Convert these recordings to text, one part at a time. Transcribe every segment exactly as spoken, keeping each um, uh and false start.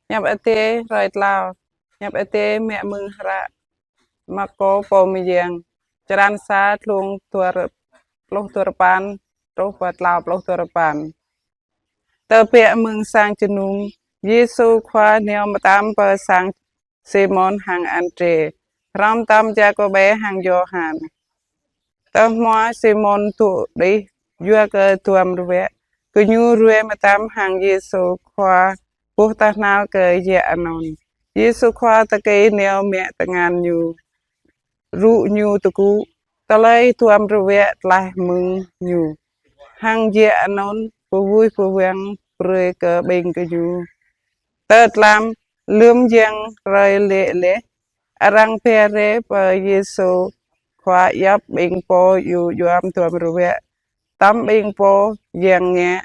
Hiăp Adai hrơi tlâo. Hiăp Adai mă mơ̆ng hră Markô pô mơyang. Črăn sa, tlung dua rơ-, pluh dua rơpăn truh pơ tlâo pluh dua rơpăn. Tơbiă mơ̆ng sang jơnum, Yêsu Khua nao mơtam pơ sang Simôn hăng Andrê, hrŏm tơm Yakôbê hăng Yôhan. Tơhmua Simôn dŏ đih yua kơ duăm rơwĕ, gơñu ruai mơtam hăng Yêsu Khua bôh tơhnal kơ yă anŭn. Yêsu Khua tơkai nao mă tơngan ñu, rŭ ñu tơgŭ, tơlơi duăm rơwĕ tlaih mơ̆ng ñu. Hăng yă anŭn pơwuih pơwang brơi kơ ƀing gơñu. Tơdlăm, lơ̆m yang hrơi lê̆ laih, arăng ba rai pơ Yêsu Khua djŏp ƀing pô djơ̆ duăm rơwĕ, tơm ƀing pô yang ngă,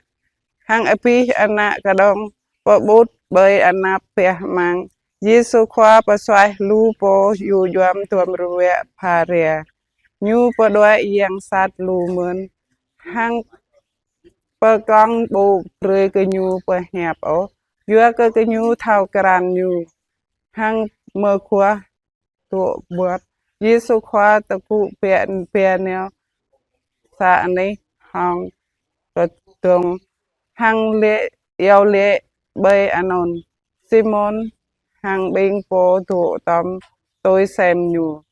hăng abih ană kơđông pơƀut ƀơi anăp bah amăng. Yêsu Khua pơsuaih lu pô djơ̆ duăm rơwĕ pha rai. Ñu pơđuaĭ yang sat lu mơ̆n, hăng pơkŏng ƀu brơi gơñu pơhiăp ôh, yua kơ gơñu thâo krăn ñu, hăng mơguah dŏ ƀuăt. Yêsu Khua tơgŭ ba nao sa anih hăng kơdŏng, hăng laĭ iâu laĭ ƀơi anŭn. Simôn hăng ƀing pô dŏ tơm tui sem ñu.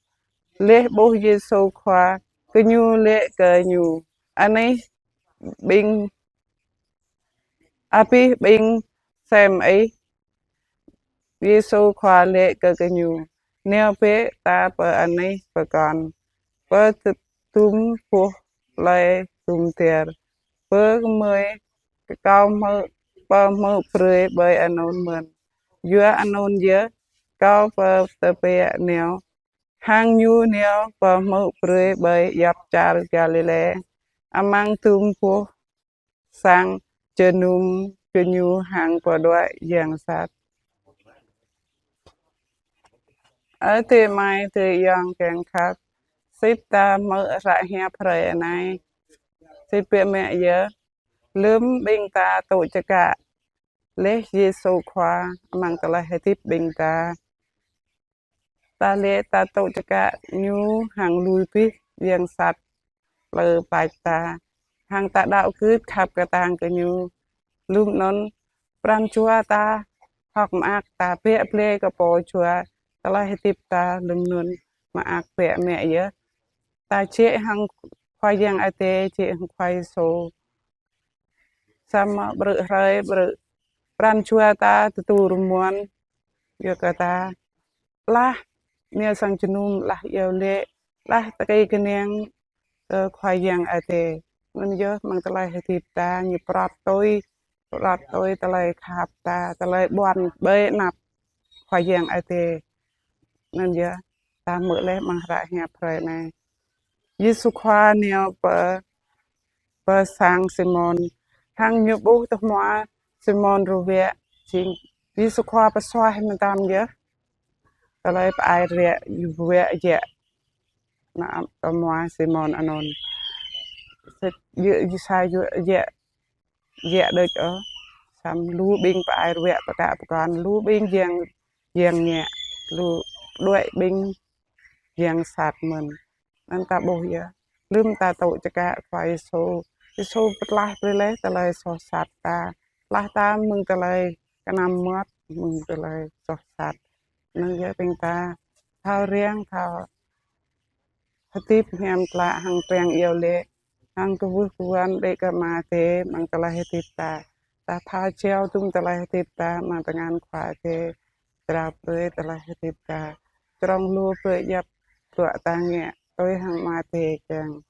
Laih ƀuh Yêsu Khua, gơñu laĭ kơ ñu: Anih ƀing, abih ƀing sem ih. Yêsu Khua laĭ kơ gơñu: Nao bĕ ta pơ anih pơkŏn, pơ tơtum boh plơi tum dar, pơ mơi kâo hmư̆, pơhmư̆ brơi ƀơi anŭn mơ̆n. Yua anŭn yơh kâo pơtơbiă nao. Hăng ñu nao pơhmư̆ brơi ƀơi djŏp čar Galilê, amăng tum boh sang jơnum gơñu hăng pơđuaĭ yang sat. Ơ adơi amai adơi ayŏng kiăng khăp, sĭt ta hmư̆ hră hiăp hrơi anai, sĭt biă mă yơh, lơ̆m ƀing ta tŭ čơkă laih Yêsu Khua amăng tơlơi hơdip ƀing ta. Ta laĭ ta tŭ čơkă ñu hăng lui abih yang sat plơi pla ta, hăng ta đaŏ gưt khăp kơtang kơ ñu. Lơ̆m anŭn pran jua ta hơ̆k mơak, ta biă blai kơ pô jua, tơlơi hơdip ta lơ̆m anŭn mơak biă mă yơh. Ta jĕ hăng Khua Yang Adai, jĕ hăng Khua Yêsu. Samơ̆ ƀrư̆ hrơi ƀrư̆ pran jua ta tơdu rơmuăn, yua kơ ta laih nao sang jơnum, laih iâu laĭ, laih tơkai kơnang kơ Khua Yang Adai. Anŭn yơh amăng tơlơi hơdip ta ñu prăp tui, prăp tui tơlơi khăp ta, tơlơi ƀuăn ƀơi anăp Khua Yang Adai. Anŭn yơh ta hmư̆ laih amăng hră hiăp hrơi anai. Yêsu Khua nao pơ, pơ sang Simôn, hăng ñu ƀuh tơhmua Simôn rơwĕ. Jing Yêsu Khua pơsuaih mơtam yơh tơlơi pơai rơwĕ, rơwĕ jĕ. Anăm tơhmua Simôn anŭn. Sĭt yua, yua sa yua jĕ, jĕ đôč ôh. Samơ̆ lu ƀing pơai rơwĕ pơkă pơkŏn, lu ƀing yang, yang ngă, lu đuaĭ ƀing yang sat mơ̆n. Anŭn ta ƀuh yơh, lơ̆m ta tŭ čơkă Khua Yêsu, Yêsu pơtlaih brơi laih tơlơi soh sat ta, pơtlaih ta mơ̆ng tơlơi kơnăm mơmŏt, mơ̆ng tơlơi soh sat. Anŭn yơh ƀing ta thâo riăng, thâo hơdip hiam klă hăng triăng iâu laĭ, hăng kơwưh kơwăn đĭ kơ Ama Adai amăng tơlơi hơdip ta. Ta thâo jao tum tơlơi hơdip ta amăng tơngan Khua Adai, jrao brơi tơlơi hơdip ta, črông lu brơi djŏp bruă ta ngă tui hăng Ama Adai kiăng.